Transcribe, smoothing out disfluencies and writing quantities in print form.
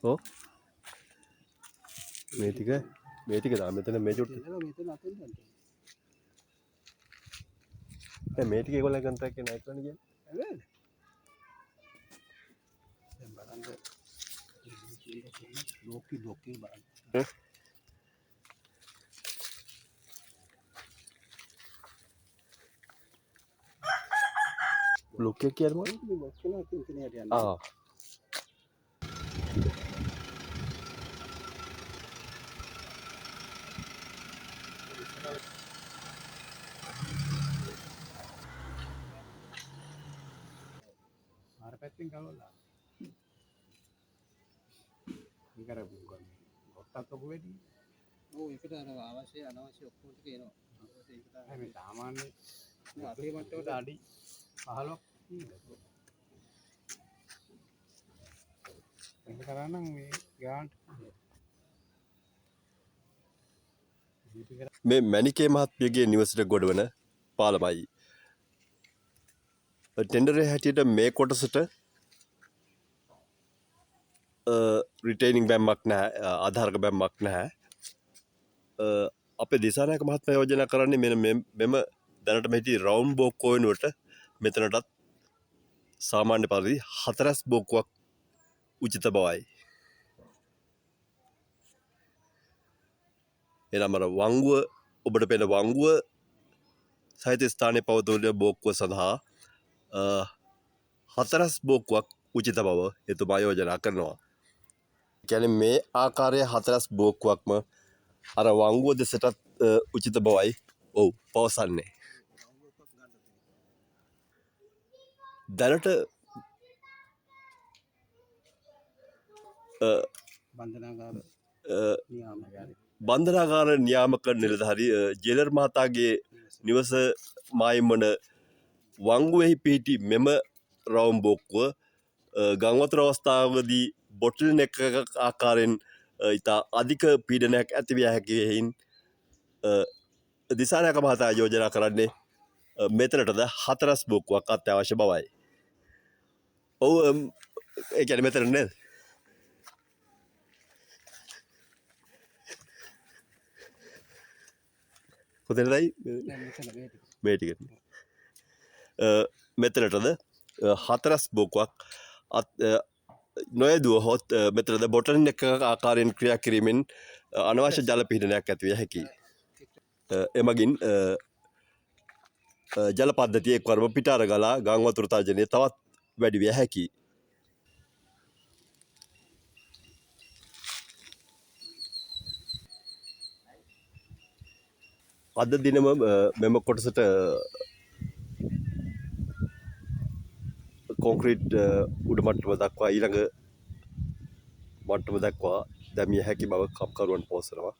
ඔව්, මේ ටික, මේ ටික දා මෙතන මේ චුට්ට. මෙතන අතෙන් යන්න. නෑ, මේ ටික ඒගොල්ලන් කොන්ට්‍රැක්ට් එක නෑ කරන්න කියන්නේ. ඇවේද? දැන් බලන්න ලෝකි ලෝකි බලන්න. ඈ? බ්ලොක් එක කියන්නේ මොකක්ද? මේ බොක් වෙනවා ඉතින් එතන යට යන්න. ආ. අර පැත්තෙන් ගලවලා. මේක අර ගොත්තත් ලොකු වැඩි. ඔව්, ඒකට අර අවශ්‍ය අනවශ්‍ය ඔක්කොම ටික එනවා. ඊට පස්සේ ඒක නෑ, මේ සාමාන්‍ය නෑ, අපේ මට්ටමට අඩි 15ක් තියෙනවා. මේක කරා නම් මේ ගානට මේ මැණිකේ මහත්මියගේ නිවසට ගොඩවන පාලමයි. ටෙන්ඩරේ හැටියට මේ කොටසට රිටේනින් බැම්මක් නැහැ, ආධාරක බැම්මක් නැහැ. අපේ දිසානායක මහත්මයා යෝජනා කරන්නේ මෙන්න මෙම දැනට මෙහි රවුම් බෝක්කෝ වෙනුවට මෙතනටත් සාමාන්‍ය පරිදි හතරැස් බෝක්කුවක් උචිත බවයි. එනම් අර වංගුව, ඔබට පෙනෙන වංගුව සහිත ස්ථානයේ පවතින බෝක්කුව සඳහා හතරැස් බෝක්කුවක් උචිත බව එතුමා යෝජනා කරනවා. ඒ කියන්නේ මේ ආකාරයේ හතරැස් බෝක්කුවක්ම අර වංගුව දෙසටත් උචිත බවයි ඔව් පවසන්නේ. දැනට බන්ධනාගාර බන්ධනාගාර නියාමක නිලධාරී ජේලර් මහතාගේ නිවස මායිම් වන වංගුවෙහි පිහිටි මෙම රවුම් බෝක්කුව ගංවතුර අවස්ථාවකදී බොටල් නෙක් එකක් ආකාරයෙන් ඉතා අධික පීඩනයක් ඇතිවිය හැකි හේයින් දිසානායක මහතා යෝජනා කරන්නේ මෙතනටද හතරස් බෝක්කුවක් අත්‍යවශ්‍ය බවයි. ඔව්, ඒ කියන්නේ මෙතන නේද? කොතනදයි? නෑ, මෙතන මේ ටික. මේ ටික. මෙතනටද හතරස් බෝක්කුවක් නොයදුවහොත් මෙතනද බොටල් එකක ආකාරයෙන් ක්‍රියා කිරීමෙන් අනවශ්‍ය ජල පීඩනයක් ඇතිවිය හැකියි. එමගින් ජල පද්ධතිය එක්වරම පිටාර ගලා ගං වතුර තර්ජනය තවත් වැඩි විය හැකියි. අද දිනම මෙම කොටසට කොන්ක්‍රීට් උඩ මට්ටම දක්වා ඊළඟ මට්ටම දක්වා දැමිය හැකි බව කම්කරුවන් පවසනවා.